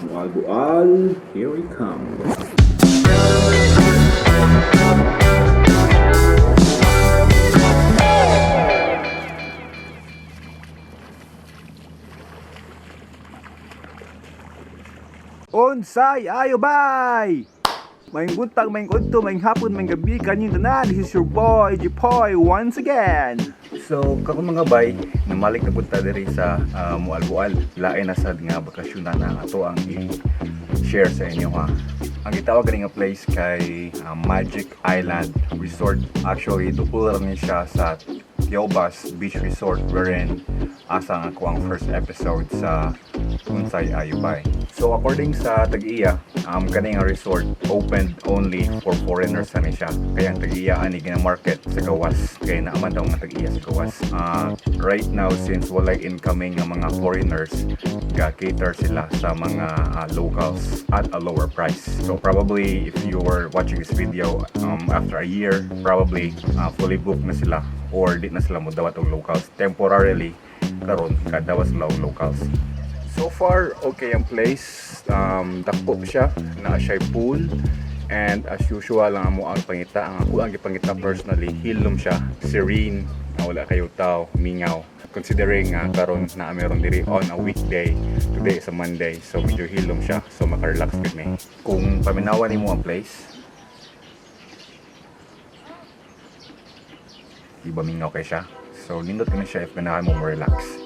Moalboal, here we come. Unsay ayo bay! Maayong buntag, maayong udto, maayong hapon, maayong gabi, kanyong tanan. This is your boy, Jipoy, once again. So, karon mga bay, namalik na punta diri sa Moalboal. Lain na sad nga bakasyonan ang ato ang i-share sa inyo ha. Ang gitawag gani nga place kay Magic Island Resort. Actually, dupol ra ni siya sa Tayabas Beach Resort wherein asa ang ako ang first episode sa Unsay Ayubay. So according sa tag-iya, kani nga resort opened only for foreigners ani siya. Kaya ang tag-iya ani gina-market sa gawas. Kaya naaman daw nga tag-iya sa gawas. Right now, since walay incoming nga mga foreigners, ga-cater sila sa mga locals at a lower price. So probably if you were watching this video after a year, probably fully booked na sila or di na sila mo dawat og locals temporarily. Karon kadawat sila og locals. So far, okay ang place. Dako siya. Naa siya pool. And as usual, ang amo ang pangita, ang ako ang gipangita personally, hilom siya, serene, nga wala kayo tao, mingaw. Considering nga karon na meron diri on a weekday, today is a Monday, so medyo hilom siya, so maka-relax gud mi. Kung paminawan nimo ang place, di ba mingaw kay siya? So nindot ko na siya if ganahan mo mo relax.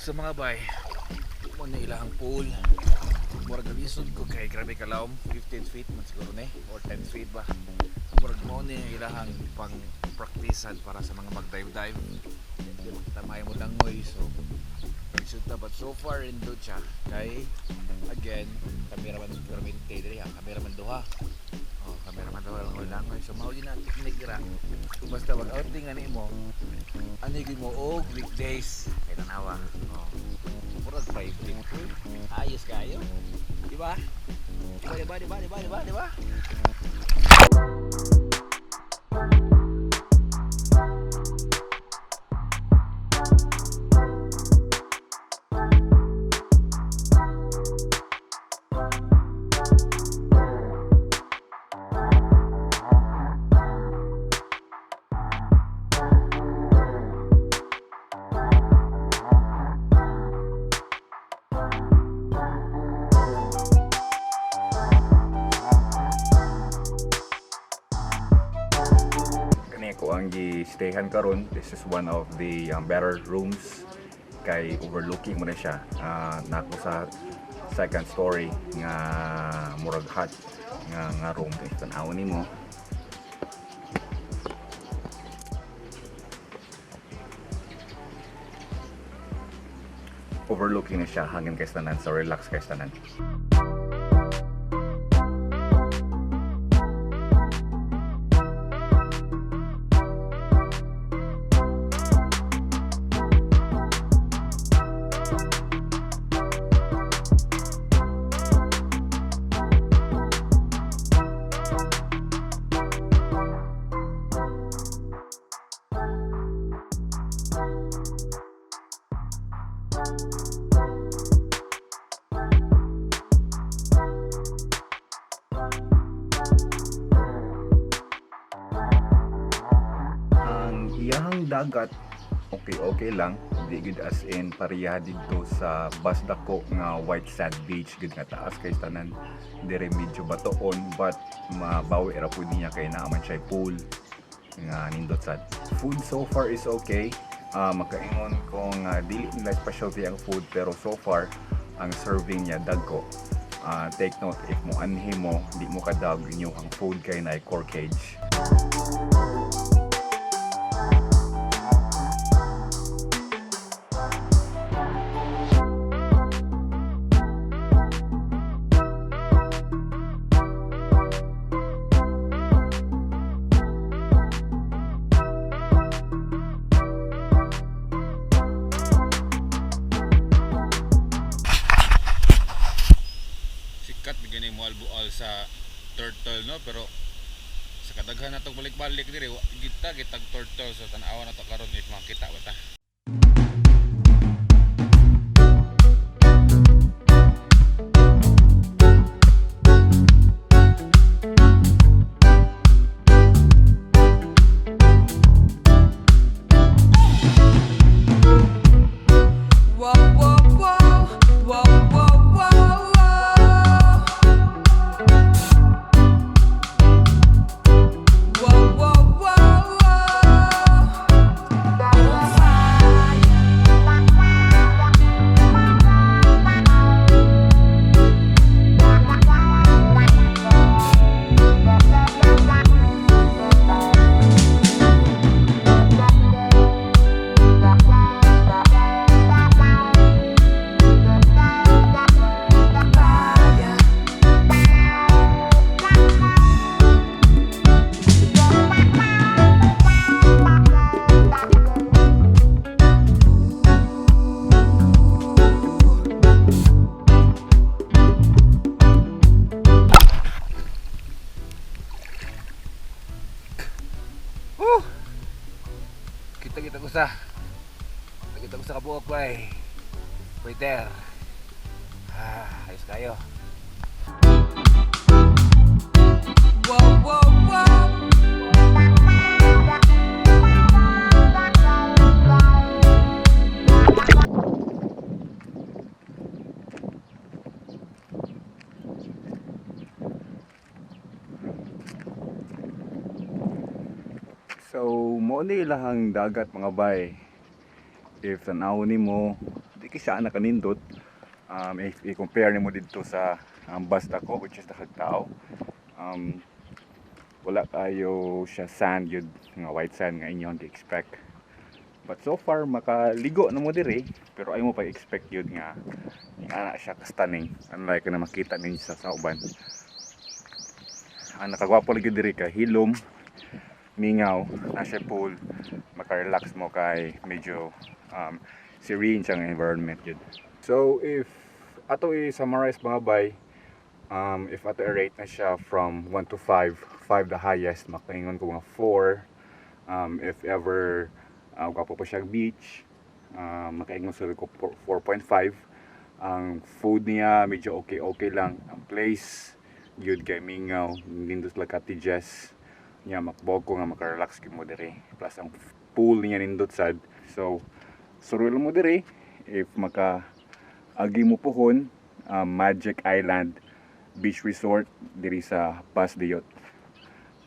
Sa mga bay, mo na ilahang pool. Murag lisod ko kay grabe kalawom, 15 feet man siguro ni or 10 feet ba. Murag mo ni ilahang pang praktisan para sa mga mag-dive dive. Hindi mo kita maayo mo langoy, so lisod ta, but so far nindot siya kay again cameraman permente diri ha, cameraman duha. Oh, cameraman duha langoy langoy. So mao yun na technique dira. Kung basta mag outing ani mo, ano yung mo og weekdays kay tanawa. Oh. Murag private pool. Ayos kayo. Di ba? Di ba, di ba, di ba, di ba, di ba? Kani ako ang gi-stayhan karon. This is one of the better rooms kay overlooking mo na siya. Nako sa second story nga murag hut nga room kay tan-awon nimo. Overlooking na siya hangin kay tanan, so relax kay tanan. Iyahang dagat, okay okay lang, di gud as in pareha didto sa Basdako nga white sand beach gud nga taas kay tanan. Dire medyo batoon, but mabawi ra pud niya kay naa man siya pool nga nindot sad. Food so far is okay. Makaingon ko nga dili nila specialty ang food, pero so far ang serving niya dagko. Take note, if mo anhi mo, di mo kadag inyo ang food kay na corkage. Sikat bigyan ni Moalboal sa turtle, no, pero sa kadaghan natong balik-balik diri, wa kita kitag turtle, so tan-awa na to karon if makita ba ta. Whoa, whoa, whoa, whoa, whoa, whoa, whoa. Whoa, whoa, whoa, whoa. On fire. Fire. Kita kita ko sa kita ko sa kabuok, bay. Waiter. Ah, ayos kayo. Whoa, whoa, whoa. So, mo ni ilahang dagat, mga bay. If tanaw nimo, di kay siya nakanindot. If i-compare nimo didto sa Basdako, which is dakag tao. Wala kayo siya sand yun, nga white sand nga inyong gi-expect. But so far makaligo na mo diri, pero ay mo pa expect yun nga nga na siya ka-stunning unlike na makita ninyo sa uban. Ang nakagwapo lagi diri kay hilom, mingaw, nasa pool, maka-relax mo kay medyo serene siyang environment yun. So if ato i-summarize, mga bay, if ato i-rate na siya from 1 to 5, 5 the highest, makaingon ko mga 4. If ever gwapo pa siya beach, makaingon sa ko 4.5. Ang food niya medyo okay-okay lang. Ang place yun kay mingaw, nindot lang cottages niya, makbog ko nga makarelax gyud mo diri, plus ang pool niya nindot sad. So surul mo diri if maka agi mo puhon, Magic Island Beach Resort diri sa Bas Diyot.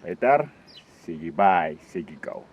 Paitar, sige, bye, sige, go.